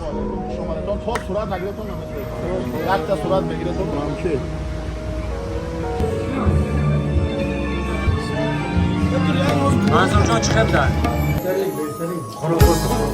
Алейкум, хуш омадетон. То сурат нагиретон наметавонед. Якта сурат мегиретон. Мансурҷон, чӣ хел дар? Беҳтарин.